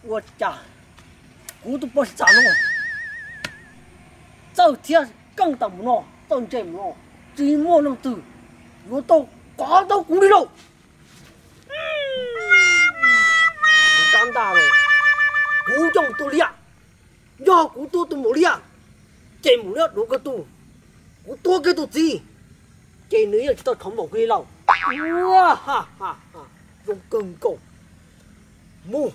Ua cas kuv tus poj xi txam no txawj thiab keej tas mus no, txawj ntse mus no, tsis muaj leej twg yuav tau kov tau kuv li lauj. Kuv rab ntaj no, kuv coj mus tua liaj. Yog kuv tua tus maum liaj, ces maum liaj duav kawg tus, kuv tua kiag tus txiv, ces nws yeej tsis tau rov npaum kiag li lauj. Zoo kawg nkaus. Mus.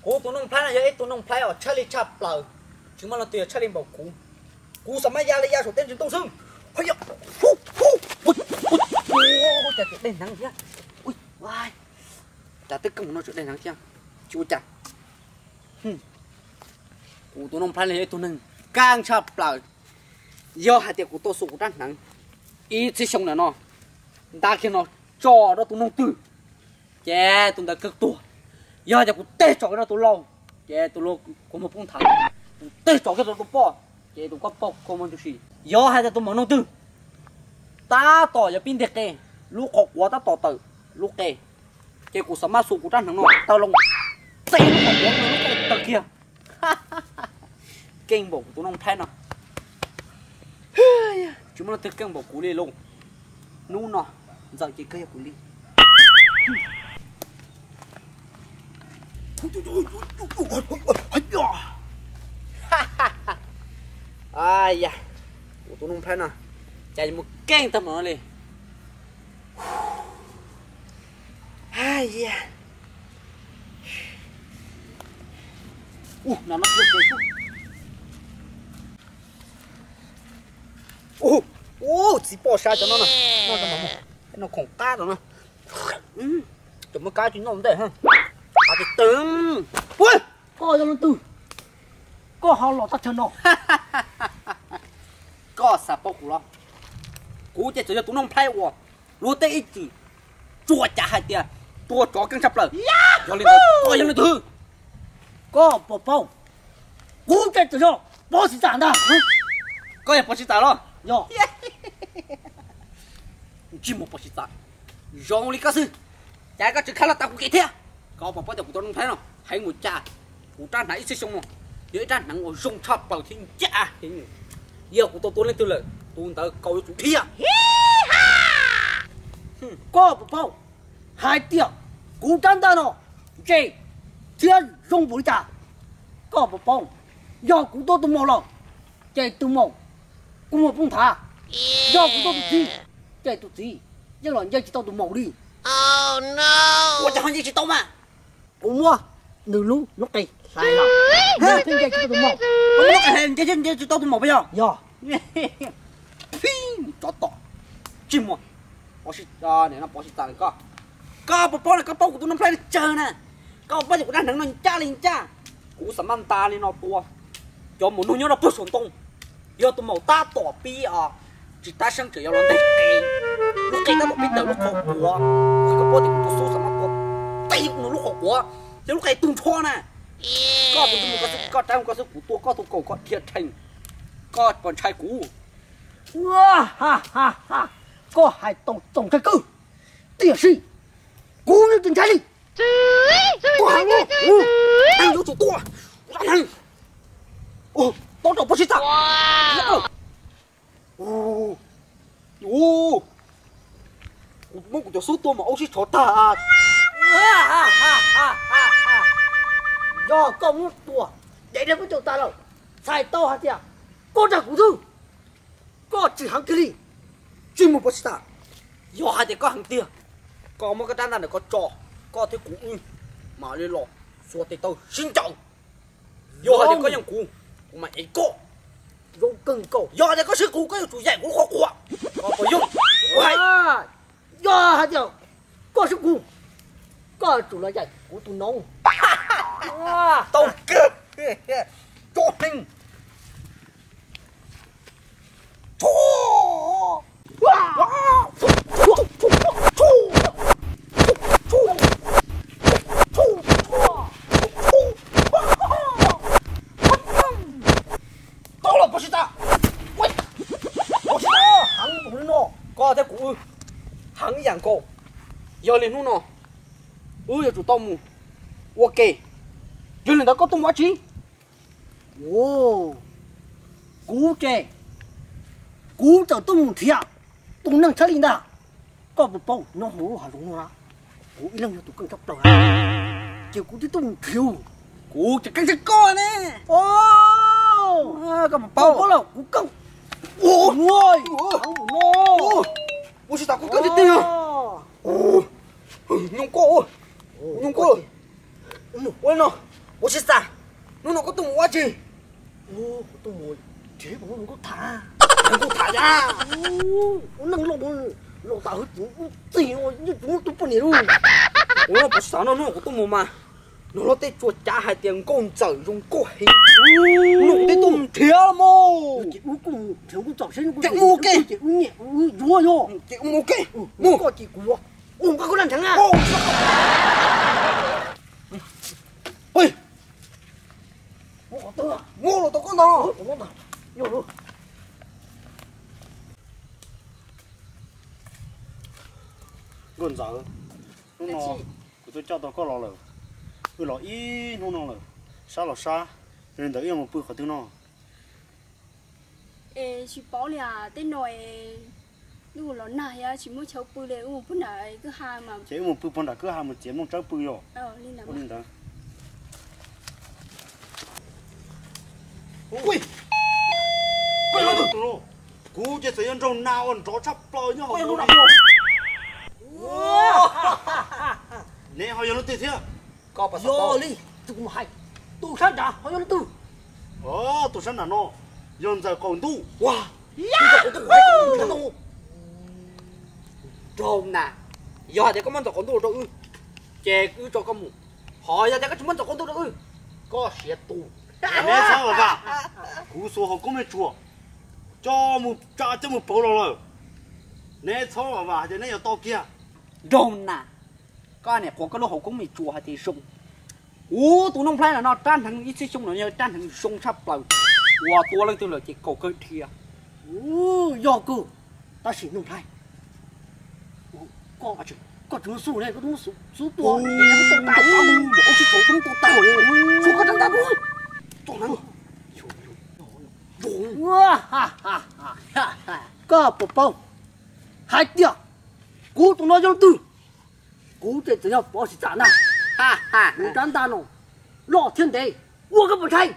Kuv tus Nooj Nplhaib no yog ib tug Nooj Nplhaib uas tshaj lij tshaj plaws, tsis muaj leej twg yog tshaj lij npaum kuv. Kuv xav mas ya li ya saum teb ntsis ntoo xwb. Cas dej hneev thiab, cas twb keej no tseem dej hneev thiab, tsis ua cas. Kuv tus Nooj Nplhaib no yog ib tug neeg keej tshaj plaws. Yog hais tias kuv tuaj xu kuv rab hneev ib txhiab xyoo ntawm no, nta kiag no tso rau tus noog twg, ces tus ntawd kawg tuag. Yog tias kuv teg tsom kiag rau tus laus, ces tus laus kua muag poob nthav. Kuv teg tsom kiag rau tus poj, ces tus poj kua muag ntsuj si. Yog hais tias tus maum noog twg tab tom yuav pib nteg qe, lub qhov quav tab tom tawm lub qe, ces kuv xav maj xu kuv rab hneev no taw loo, teb lub qhov quav no lub qe tawg kiag. Keej npaum kuv tus Nooj Nplhaib no, tsis muaj leej twg keej npaum kuv li lauj. Hnub no Ntxawm ces kawg yog kuv li. Kuv tus Nooj Nplhaib no cas mus keej tag npaum no li. Txiv poj sab cov no, no khoom qab rau no, cov muaj kab tsis noj ntej. Koj yog leej twg? Koj ho los teb chaws no? Koj xav paub kuv los? Kuv ces txawm yog tus Nooj Nplhaib uas luag tej ib txwm tsuas cav hais tias tua tsov keej tshaj plaws. Yog li ntawd koj yog leej twg? Koj puas paub kuv ces txawm yog Pov Xim Txam ntag. Koj yog Pov Xim Txam los? Yog. Ntsej muag Pov Xim Txam, zoo li koj xwb, cas koj tsis khab los tau kuv kev thiab? Koj puas paub tias kuv tus Nooj Nplhaib no heev mus cas? Kuv rab hneev ib txhiab xyoo no yog ib rab hneev uas zoo tshaj plaws thiab ncaj heev. Yog kuv tau tua leej twg lawm, tus ntawd kaus yuav tsum dhia. Koj puas paub hais tias kuv rab ntaj no ntse thiab zoo npaum li cas? Koj puas paub, yog kuv tua tus maum los, ces tus maum kua muag poob nthav. Yog kuv tua tus txiv, ces tus txiv yeej los nce tsis tau tus maum li. Ua cas ho nce tsis tau mas? Kuv muab nws lub lub qe hlais los, nws thiaj nce tsis tau tus maum. Lub qe hlais nce thiab nce tsis tau tus maum puas yog? Yog. Tsov tom, ntsej muag, Pov Xim Txam koj, koj puas paub na, koj paub kuv tus Nooj Nplhaib tsawg na? Koj puas paub tias kuv rab hneev no ncaj li ncaj? Kuv xav maj nta li no tua cov maum noog nyob rau puag saum ntoo. Yog tus maum tab tom pib os, tsis tab seeb tseem yuav los nteg qe, lub qe tab tom pib tawm lub qhov quav. Koj paub tias kuv tus xub xav maj tua tib nws lub qhov quav, yog lub qe tug nrho na. Koj tus ntsej muag koj xwb, koj rab muag koj xwb, kuv tua koj tus kaus koj dhia rhees, koj puas ntshai kuv? Koj hais tau txaus ntshai kawg, tiam sis kuv yeej tsis ntshai li. Tua heev, heev yuav tsum tua. Tua rau Pov Xim Txam. Kuv muab kuv cov xub tua mas aub sib tshov tag. Yog koj muab tua dev dej pub caum tas lawm, txhais tau hais tias koj dag kuv xwb. Koj tsis heev kiag li, ntsej muag Pov Xim Txam. Yog hais tias koj heev tiag, koj muab koj rab ntaj ntawm koj tso, koj thiab kuv wb mam li los xuas tes taw sib ncaws. Yog hais tias koj yeej kuv, kuv mam ev koj. Zoo kawg nkaus. Yog hais tias koj swb kuv, koj yuav tsum yaim kuv lub qhov quav. Koj puas yooj? Kuv hais. Yog hais tias koj swb kuv, koj yuav tsum los yaim kuv tus noov. Tau kawg, tso neeg. Tau los Pov Xim Txam. Pov Xim Txam, heev npaum li no, koj thiab kuv wb Ib yam nkaus, yog li hnub no wb yuav tsum tau mus ua ke. Yog li ntawd koj tuaj mus ua tsi? Kuv ces kuv txawm tuaj mus nrhiav tus neeg tshaj lij ntag. Koj puas paub nyob hauv lub hav zoov no na, kuv ib leeg yog tus keej tshaj plaws na, ces kuv twb tuaj mus nrhiav. Kuv tseem keej tshaj koj ne. Koj puas paub los kuv keej. Ua si tas koj keej tiag tiag. Nyob koj, nyob koj. Ua no, ua si tas, hnub no koj tuaj mus ua tsi? Kuv tham, kuv tham ya. Ua neej los los tas hwj txwv ub txig yeej tsis muaj tus poj niam lawm. Ua no, ua si tas no hnub no kuv tuaj mus mas nws los tej tsuas cav hais tias nkauj ntxawm zoo nkauj heev. Hnub no kuv twb tuaj mus nrhiav los mas. Ces mus ua ke, ces mus ua ke, mus koj ces kuv ua, ua koj koj dab nrheev na. Mus los tau koj ntag. Nkauj ntxawm, hnub no kuv twb coj tau koj los lawm, wb los ib hnub no lawm, sab los sab, yog li ntawd wb yuav mus pw qhov twg no? Es tsis paub li as, tej no es ntuj los nag thiab tsis muaj chaw pw li, wb mus pw nram kwj ha mas. Ces wb mus pw puag nram kwj ha mus txiav nplooj tsawb pw yom. Ua li ntawd. Kuv ces txawm yog nraug nas uas nrov tshaj plaws nyob hauv no. Neb ho yog leej twg thiab? Yog li, tus kuv mus hais, tus sab nrad ho yog leej twg? Tus sab nram no yog ntxawm qaum ntuj. Nraug nas, yog hais tias koj muab ntxawm qaum ntuj rau wb, ces wb tso koj mus. Ho yog tias koj tsis muab ntxawm qaum ntuj rau wb, koj siav tus. Neb txhob vam vam, kuv xuas hauv koob mej tsuas coj mus tsa coj mus pauv los lawm. Neb txhob vam vam hais tias neb yuav tau kiag. Nraug nas, koj niam qhuas koj lub hauv koob mej tsuas hais tias zoo. Kuv tus Nuj Nplhaib no rab hneev ib txhiab xyoo no yog rab hneev zoo tshaj plaws, uas tua leej twg lawm ces kaum kawg dhia. Yog kawg, tab sis Nuj Nplhaib, koj tsis muab xub ne, koj twb muab xub tua, ua tsis tau, ua tsis tau, ua tsis tau, tshuav koj rab ntaj. Koj puas paub hais tias kuv tus no yog leej twg? Kuv ces txawm yog Pov Siv Txam ntag. Kuv rab ntaj no loj thiab ntev, ua koj puas ntshai?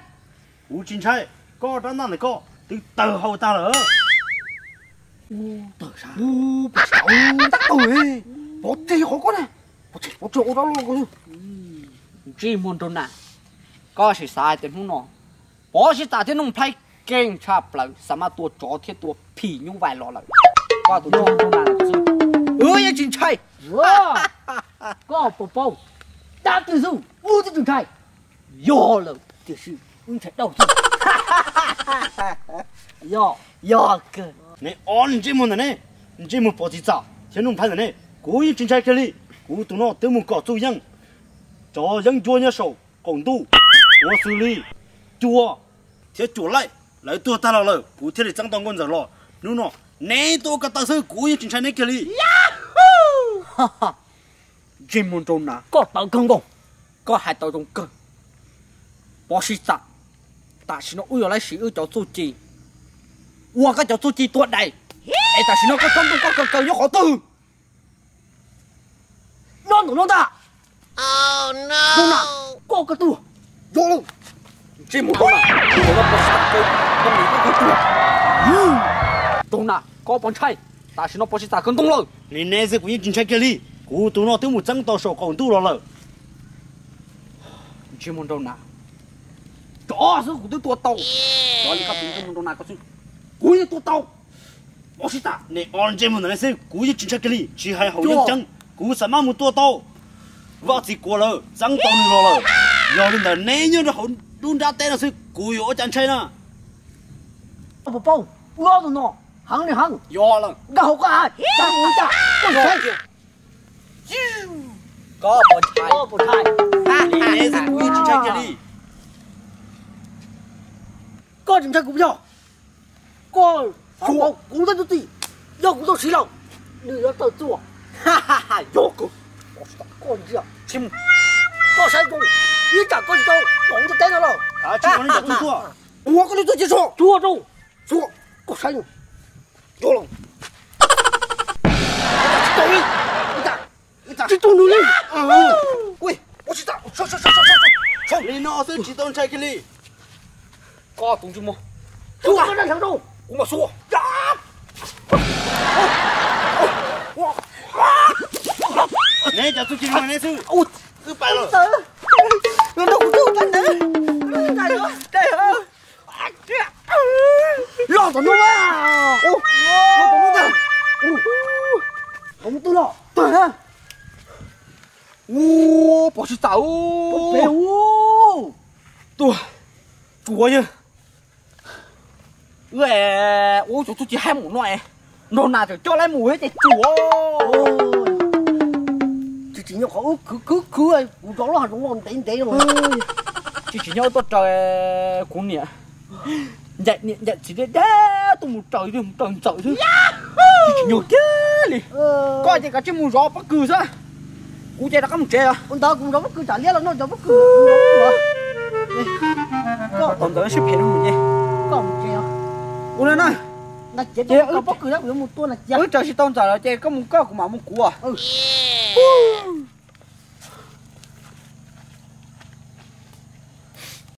Kuv tsis ntshai, koj rab ntaj ntawm koj twb tawg hau tag lawm. Tawg, Pov Tseg qhov koj ne, Pov Tseg ua rab loj. Ntsej muag nraug nas, koj sim xav hais tias hnub no Pov Siv Txam thiab Nuj Nplhaib keej tshaj plaws, xa maj tua tsov thiab tua phim nyuj vais los lawm. Koj tus ntsej muag nraug nas xwb, wb yeej tsis ntshai. Koj puas paub, dab twg xwb wb twb tsis ntshai. Yog lawm tiam sis wb ntshai dab tsi? Yog, yog kawg. Neb ob ntsej muag ntawm ne, ntsej muag Pov Siv Txam thiab Nuj Nplhaib ntawm ne, kuv yeej tsis ntshai kiag li. Kuv tus no twb mus kom txuj yeej, cov yeeb ncuab nyob saum qaum ntuj uas xws li cua thiab cuam laij lawv tuag tag los lawm, kuv thiaj li txeeb tau nkauj ntxawm los. Hnub no neb tuaj ko taw xwb kuv yeej tsis ntshai neb kiag li. Ntsej muag nraug nas, koj tawv kawg nkaus, koj hais tau zoo kawg. Pov Siv Txam, tam sim no wb yuav lab sim wb cov txuj ci, ua koj cov txuj ci tua dais, es tam sim no koj txeeb tau koj kaw kaw nyob qhov twg? Nyob ntawm no ntag. Nraug nas, koj kaw tuag. Yog lawm. Ntsej muag nraug nas, koj Pov Siv Txam kaw, koj nim koj kaw tuag. Nraug nas, koj puas ntshai? Tam sim no Pov Siv Txam kaw ntoo lawm. Li neb xwb kuv yeej tsis ntshai kiag li. Kuv tus no twb mus txeeb tau saum qaum ntuj los lawm. Ntsej muag nraug nas, tsov xwb kuv twb tua tau. Tsov li koj tus ntsej muag nraug nas ko xwb, kuv yeej tua tau. Pov Siv Txam, neb ob ntsej muag ntawm ne xwb kuv yeej tsis ntshai kiag li, tsis hais haum yeeb ceeb, kuv xav maj mus tua tau Vaj Txiv Kuav lawm, txeeb tau nws los lawm. Yog li ntawd neb nyob rau hauv lub nrab teb no xwb kuv yuav ua cas ntshai na. Koj puas paub, wb ob tug no heev li heev. Yog lawm. Nkag hauv koj hais, txeeb mus ua cas koj ntshai? Koj puas ntshai? Koj puas ntshai? Li neb xwb kuv yeej tsis ntshai kiag li. Koj tsis ntshai kuv puas yog? Koj xav tau kuv tab tug txim, yog kuv tau siv los nws yuav tawm txuas. Ha ha ha, yog kawg. Koj tsis tau, koj ntsia, tsis mus. Koj saib zoo, ib tsam koj tsis tau, koj tsis tau los. Ua koj li tuaj cia sua. Tsuag rau. Sua, koj saib zoo. Yog los. Tsis tau li. Ib tsam, ib tsam. Tsis tau nws li. Ui, ua tsis tau. Li no xwb tsis tau ntshai kiag li. Koj tus ntsej muag. Xua, koj nrhiav rau. Kuv mam xua. Neb cov txuj ci no neb xwb. Wb pais lawm. Los tom no, los tom no, tom no twg los? Ua, pom tsis tawm. Tuaj, tsuav yawg. Ua cov txuj ci haib mus no es, nrog nas tseem coj lawv mus thiab ces tsuav. Tsis tsim nyog qhov wb khwv khwv khwv kuv zov lub hav zoov no ntev ntev no. Tsis tsim nyog wb tuaj raws kuv niam, niam ncaim txiv deb deb tuaj mus raws, mus raws ntxawm xwb. Tsis tsim nyog kiag li. Koj ces kav tsij mus zov pob kws xwb. Kuv ces rov qab mus tsev os. Ua ntawd kuv zov pob kws tsam liab los noj cov pob kws. Tom ntawd sib phem no mus ces koj mus tsev os. Ua li na, ces wb pob kws yuav mus tua na. Wb raws tsis tau ntxawm lawm ces koj mus koj, kuv mam mus kuv os.